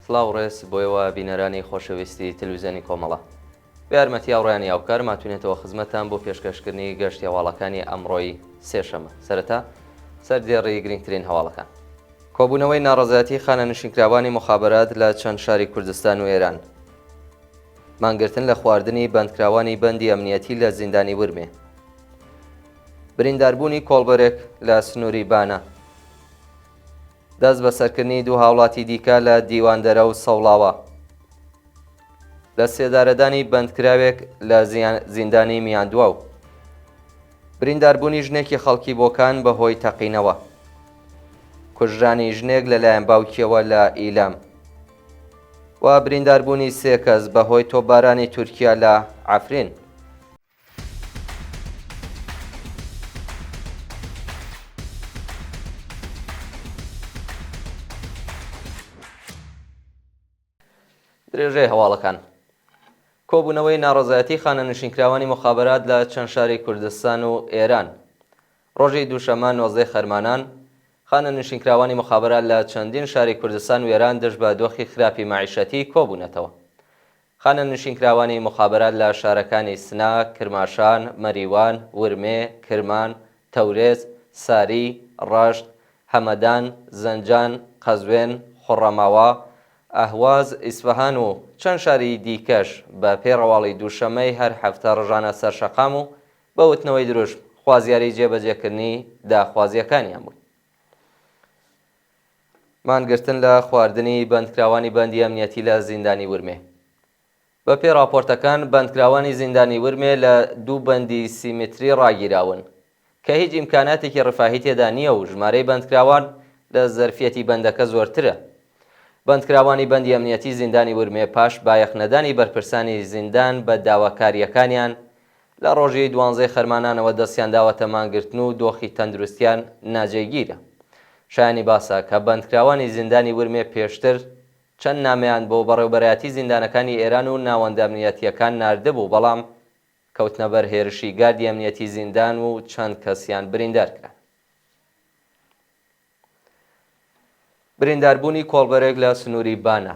سڵاو ڕێز بۆ ئێوە بینەرانی خۆشەویستی تلویزیۆنی کۆمەڵە. بە یارمەتی هاوڕێیانی هاوکار ماتوینەتەوە خزمەتتان بۆ پێشکەشکردنی گەشتی هەواڵەکانی ئەمڕۆی سێشەمە. سەرەتا سەردێڕی گرنگترین هەواڵەکان. کۆبوونەوەی ناڕەزایەتی خانەنشینکراوانی موخابەرات لە چەند شاری کوردستان و ئێران. مانگرتن لە خواردنی بەندکراوانی بەندی ئەمنیەتی لە زیندانی ورمێ. برینداربوونی کۆڵبەرێک لە سنووری بانە. دەست بەسەرکردنی دوو هاوڵاتی دیکە لە دیواندەرە و سەوڵاوا. لە سێدارەدانی بەندکراوێک لە زیندانی میاندواو. برینداربوونی ژنێکی خەڵکی بۆکان بەهۆی تەقینەوە. کوژرانی ژنێک لەلایەن باوکیەوە لە ئیلام. و برینداربوونی سێ کەس بەهۆی تۆپبارانی تورکیا لە عەفرین. درێژەی هەواڵەکان کۆبوونەوەی ناڕەزایەتی خانەنشینکراوانی مخابرات لە چەند شاری کوردستان و ئێران ڕۆژی دووشەممە نۆزدەی خەرمانان خانەنشینکراوانی مخابرات لە چەندین شاری کوردستان و ئێران دژ بە دۆخی خراپی مەعیشەتی کۆبوونەتەوە. خانەنشینکراوانی موخابەرات لە شارەکانی سنە، کرماشان، مەریوان، ورمێ، کرمان، تەورێز، ساری، ڕەشت، هەمەدان، زەنجان، قەزوێن، خوڕەماوا، ئەهواز، ئیسفەهان و چەند شاری دیکەش بە پێی ڕەواڵی دووشەممەی هەر هەفتە ڕژانە سەر شەقام و بە وتنەوەی دروشم خوازیاری جێبەجێکردنی داخوازییەکانیان بوون. مانگرتن لە خواردنی بەندکراوانی بەندی ئەمنیەتی لە زیندانی ورمێ. بە پێی ڕاپۆرتەکان بەندکراوانی زیندانی ورمێ لە دوو بەندی سی متری ڕاگیراون کە هیچ ئیمکاناتێکی ڕفاهی تێدا نییە و ژمارەی بەندکراوان لە زەرفیەتی بەندەکە زۆرترە. بەندکراوانی بەندی ئەمنیەتی زیندانی ورمێ پاش بایەخ نەدانی بەرپرسانی زیندان بە داواکارییەکانیان لە ڕۆژی دوانزەی خەرمانانەوە دەستیان داوەتە مانگرتن و دۆخی تەندروستیان ناجێگیرە. شایانی باسە کە بەندکراوانی زیندانی ورمێ پێشتر چەند نامەیان بۆ بەڕێوبەرایەتی زیندانەکانی ئێران و ناوەندە ئەمنیەتییەکان ناردبوو، بەڵام کەوتنە بەر هێرشی گاردی ئەمنیەتی زیندان و چەند کەسیان بریندار کران. برینداربوونی کۆڵبەرێک لە سنووری بانە.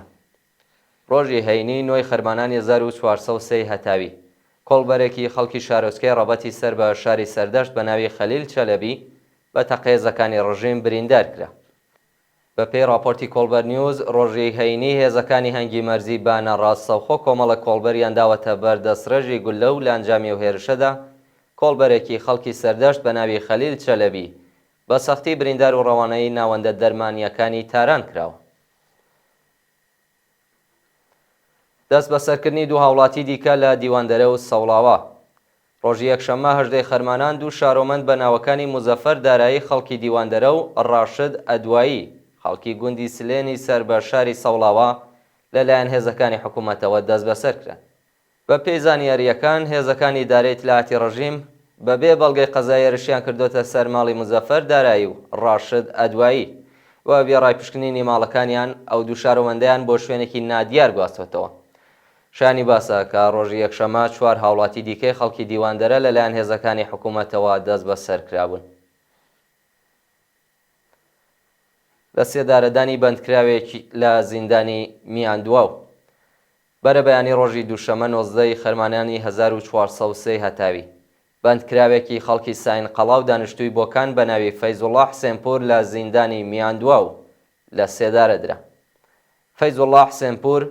ڕۆژی هەینی نۆی خەرمانانی 1403 ی هەتاوی، کۆڵبەرێکی خەڵکی شارۆچکەی ڕەبەتی سەر بە شاری سەردەشت بە ناوی خەلیل چەلەبی بە تەقەی هێزەکانی ڕژیم بریندار کرا. بە پێی ڕاپۆرتی کۆڵبەر نیوز، ڕۆژی هەینی هێزەکانی هەنگی مەرزی بانە ڕاستەوخۆ کۆمەڵێک کۆڵبەریان داوەتە بەر دەستڕێژی گوللە و لە ئەنجامی ئەو هێرشەدا کۆڵبەرێکی خەڵکی سەردەشت بە ناوی خەلیل چەلەبی بە سەختی بریندار و ڕەوانەی ناوەندە دەرمانییەکانی تاران کراوە. دەستبەسەرکردنی دوو هاوڵاتی دیکە لە دیواندەرە و سەوڵاوا. ڕۆژی یەکشەممە هەژدەی خەرمانان دوو شارۆمەند بە ناوەکانی موزەفەر دارایی خەڵکی دیواندەرە و ڕاشد ئەدوایی خەڵکی گوندی سلێنی سەر بە شاری سەوڵاوا لەلایەن هێزەکانی حکوومەتەوە دەستبەسەر کران. بە پێی زانیارییەکان، هێزەکانی ئیدارەی ئیتلاعاتی ڕژیم بە بێ بەڵگەی قەزایی هێرشیان کردۆتە سەر ماڵی موزەفەر دارایی و ڕاشد ئەدوایی و وێڕای پشکنینی ماڵەکانیان ئەو دوو شارۆمەندەیان بۆ شوێنێکی نادیار گواستۆتەوە. شایانی باسە کە ڕۆژی یەکشەممە چوار هاوڵاتی دیکەی خەڵکی دیواندەرە لەلایەن هێزەکانی حکوومەتەوە دەستبەسەر کرابوون. لە سێدارەدانی بەندکراوێک لە زیندانی میاندواو. بەرەبەیانی ڕۆژی دووشەممە 19 ی خەرمانانی 1403 ی هەتاوی، بەندکراوێکی خەڵکی ساین قەڵا و دانیشتووی بۆکان بە ناوی فەیزوڵڵا حسێنپوور لە زیندانی میاندواو لە سێدارە درا. فەیزوڵڵا حسێنپوور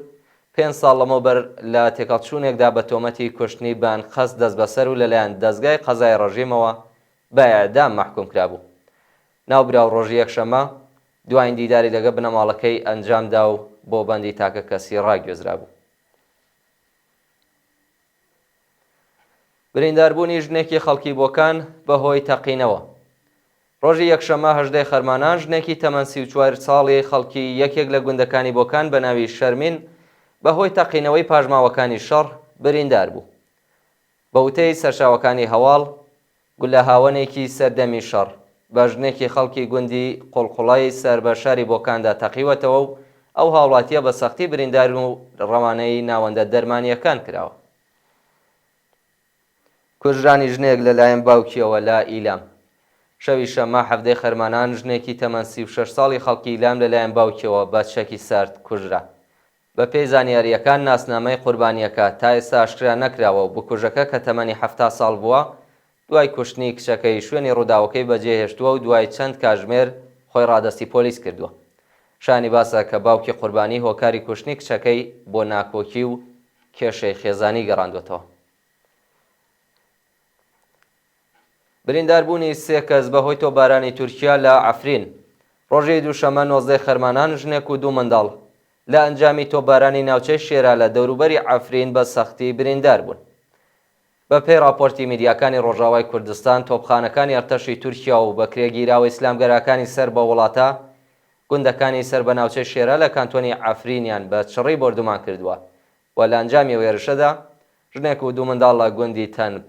پێنج ساڵ لەمەوبەر لە تێکهەڵچوونێکدا بە تۆمەتی کوشتنی بە ئەنقەست دەستبەسەر و لەلایەن دەزگای قەزای ڕژیمەوە بە ئێعدام مەحکووم کرابوو. ناوبراو ڕۆژی یەکشەممە دوایین دیداری لەگە بنەماڵەکەی ئەنجام دا و بۆ بەندی تاکەکەسی ڕاگوێزرابوو. برینداربوونی ژنێکی خەڵکی بۆکان بەهۆی تەقینەوە. ڕۆژی یەکشەممە هەژدەی خەرمانان ژنێکی تەمەن 34 ساڵی خەڵکی یەکێک لە گوندەکانی بۆکان بە ناوی شەرمین بەهۆی تەقینەوەی پاشماوەکانی شەڕ بریندار بوو. بە وتەی سەرچاوەکانی هەواڵ، گوللە هاوەنێکی سەردەمی شەڕ، بە ژنێکی خەڵکی گوندی قوڵقوڵەی سەر بە شاری بۆکاندا تەقیوەتەوە و ئەو هاوڵاتییە بە سەختی بریندار و ڕەوانەی ناوەندە دەرمانییەکان کراوە. کوژرانی ژنێک لەلایەن باوکییەوە لە ئیلام. شەوی شەممە حەڤدەی خەرمانان ژنێکی تەمەن 36 ساڵی خەڵکی ئیلام لەلایەن باوکییەوە بە چەکی سارد کوژرا. بەپێی زانیارییەکان ناسنامەی قوربانییەکە تا ئێستا ئاشکرا نەکراوە و بکوژەکە کە تەمەنی 70 ساڵ بووە، دوای کوشتنی کچەکەی شوێنی ڕووداوەکەی بەجێهێشتووە و دوای چەند کاژمێر خۆی ڕادەستی پۆلیس کردووە. شایانی باسە کە باوکی قوربانی هۆکاری کوشتنی کچەکەی بۆ ناکۆکی و کێشەی خێزانی گەڕاندووەتەوە. برینداربوونی سێ کەس بەهۆی تۆپبارانی تورکیا لە عەفرین. ڕۆژی دووشەممە نۆزدەی خەرمانان ژنێک و دوو منداڵ لە ئەنجامی تۆپبارانی ناوچەی شێرا لە دەوروبەری عەفرین بە سەختی بریندار بوون. بەپێی ڕاپۆرتی میدیاکانی ڕۆژاوای کوردستان، تۆپخانەکانی ئەرتەشی تورکیا و بەکرێگیراوە ئیسلامگەراکانی سەر بەو وڵاتە، گوندەکانی سەر بە ناوچەی شێرا لە کانتۆنی عەفرینیان بە چڕی بۆردومان کردووە و لە ئەنجامی ئەو هێرشەدا ژنێک و دوو منداڵ لە گوندی تەنب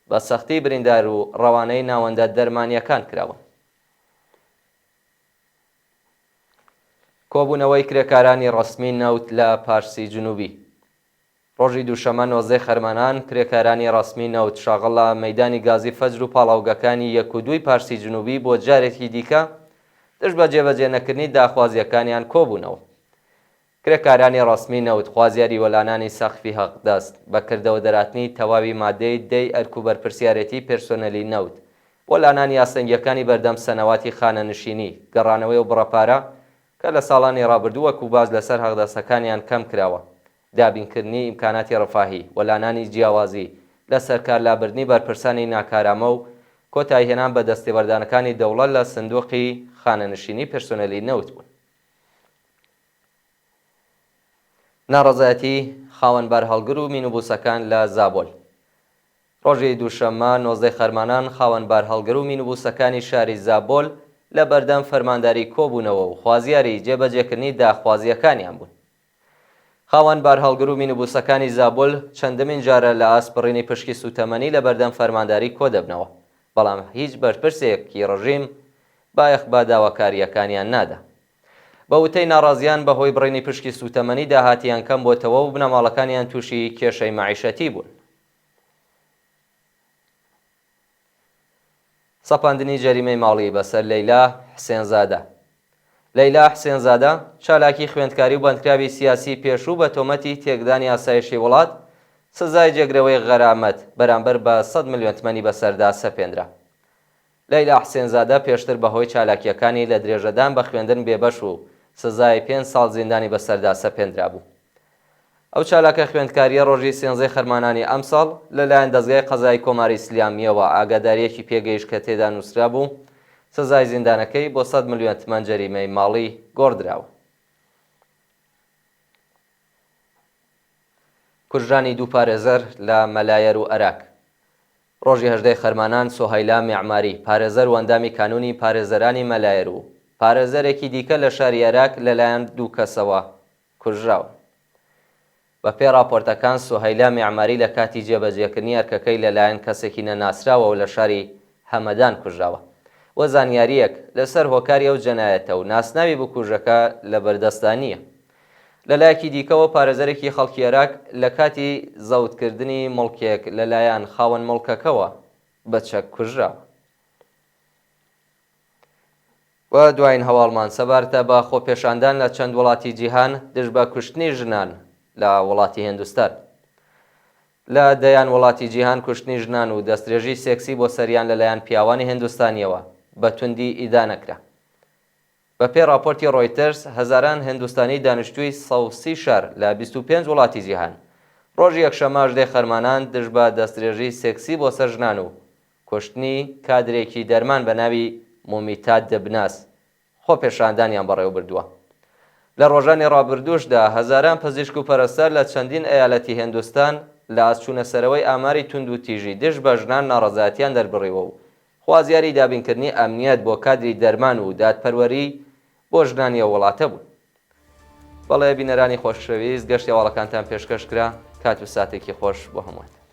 بە سەختی بریندار و ڕەوانەی ناوەندە دەرمانییەکان کراون. کۆبوونەوەی کرێکارانی ڕەسمی نەوت لە پارسی جنوبی. ڕۆژی دووشەممە نۆزدەی خەرمانان، کرێکارانی ڕەسمی نەوت شاغڵ لە مەیدانی گازی فەجر و پاڵاوگەکانی یەک و دووی پارسی جنوبی بۆ جارێکی دیکە دژ بە جێبەجێ نەکردنی داخوازییەکانیان کۆبوونەوە. کرێکارانی ڕەسمی نەوت خوازیاری وەلانانی سەقفی هەقدەست، بە کردەوە دەراتنی تەواوی مادەی دەی ئەرک و بەرپرسیارێتی پێرسۆنێلی نەوت، بۆ لانانی ئاستەنگییەکانی بەردەم سەنەواتی خانەنشینی، گەڕانەوەی ئەو بڕە پارە کە لە ساڵانی ڕابردوو وەکوو باج لەسەر هەقدەستەکانیان کەم کراوە، دابینکردنی ئیمکاناتی ڕفاهی، وەلانانی جیاوازی، لەسەرکار لابردنی بەرپرسانی ناکارامە و کۆتاییهێنان بە دەستێوەردانەکانی دەوڵەت لە سندووقی خانەنشینی پرسۆنێلی نەوت بوون. ناڕەزایەتی خاوەن بارهەڵگر و مینوبوسەکان لە زابۆل. ڕۆژی دووشەممە نۆزدەی خەرمانان خاوەن بارهەڵگر و مینوبوسەکانی شاری زابۆل لە بەردەم فەرمانداری کۆبوونەوە و خوازیاری جێبەجێکردنی داخوازییەکانیان بوون. خاوەن بارهەڵگر و مینوبوسەکانی زابۆل چەندمین جارە لە ئاست بڕینی پشکی سووتەمەنی لە بەردەم فەرمانداری کۆدەبنەوە، بەڵام هیچ بەرپرسێکی ڕژیم بایەخ بە داواکارییەکانیان نادا. بە وتەی ناڕازیان بە هۆی بڕینی پشکی سووتەمەنی داهاتیان کەم بۆتەوە و بنەماڵەکانیان تووشی کێشەی مەعیشەتی بوون. سەپاندنی جەریمەی ماڵی بەسەر لەیلا حسێنزادە لەیلا حسێنزادە، چالاکی خوێندکاری و بەندکراوی سیاسی پێشوو بە تۆمەتی تێکدانی ئاسایشی وڵات، سزای جێگرەوەی غەرامەت بەرامبەر بە سەد ملیۆن تمەنی بەسەردا سەپێنرا. لەیلا حسێنزادە پێشتر بەهۆی چالاکییەکانی لە درێژەدان بە خوێندن بێبەش و سزای پێنج ساڵ زیندانی بەسەردا سەپێندرابوو. ئەو چالاکە خوێندکارییە ڕۆژی سێنزەی خەرمانانی ئەمساڵ لەلایەن دەزگای قەزایی کۆماری ئیسلامییەوە ئاگادارییەکی پێگەیشت کە تێدا نووسرابوو سزای زیندانەکەی بۆ سەد ملیۆن تمەن جەریمەی ماڵی گۆڕدراوە. کوژرانی دوو پارێزەر لە مەلایەر و ئەراک. ڕۆژی هەژدەی خەرمانان سوهەیلا مێعماری، پارێزەر و ئەندامی کانوونی پارێزەرانی مەلایەر و پارێزەرێکی دیکە لە شاری ئەراک لەلایەن دوو کەسەوە کوژراون. بەپێی ڕاپۆرتەکان سوهەیلا مێعماری لە کاتی جێبەجێکردنی ئەرکەکەی لەلایەن کەسێکی نەناسراوەوە لە شاری هەمەدان کوژراوە و زانیارییەک لەسەر هۆکاری ئەو جەنایەتە و ناسناوی بکوژەکە لەبەردەستدا نییە. لەلایەکی دیکەوە پارێزەرێکی خەڵکی ئەراک لە کاتی زەوتکردنی موڵکێک لەلایەن خاوەن موڵکەکەوە بە چەک کوژراوە. و دوایین هەواڵمان سەبارتە بە خۆپێشاندان لە چەند وڵاتی جیهان دژ بە کوشتنی ژنان لە وڵاتی هێندوستان. لە دەیان وڵاتی جیهان کوشتنی ژنان و دەستدرێژی سێکسی بۆ سەریان لەلایەن پیاوانی هێندوستانییەوە بە توندی ئیدانە کرا. بە پێی ڕاپۆرتی ڕۆیتەرز، هەزاران هندوستانی دانیشتووی 130 شار لە 25 وڵاتی جیهان، ڕۆژی یەکشەممە هەژدەی خەرمانان دژ بە دەستدرێژی سێکسی بۆ سەر ژنان و کوشتنی کادرێکی دەرمان بە ناوی مومیتا دبناس خۆپێشاندانیان بەڕێوەبردووە. لە ڕۆژانی ڕابردووشدا هەزاران پزیشک و پەرستار لە چەندین ئەیالەتی هێندوستان لە ئاست چوونەسەرەوەی ئاماری توندوتیژی دژ بە ژنان ناڕەزایەتیان دەربڕیوە و خوازیاری دابینکردنی ئەمنیەت بۆ کادری دەرمان و دادپەروەری بۆ ژنانی ئەو وڵاتە بوون. بەڵێ بینەرانی خۆشەویست گەشتی هەواڵەکانتان پێشکەش کرا، کات و ساتێکی خۆش بۆ هەمووانتان.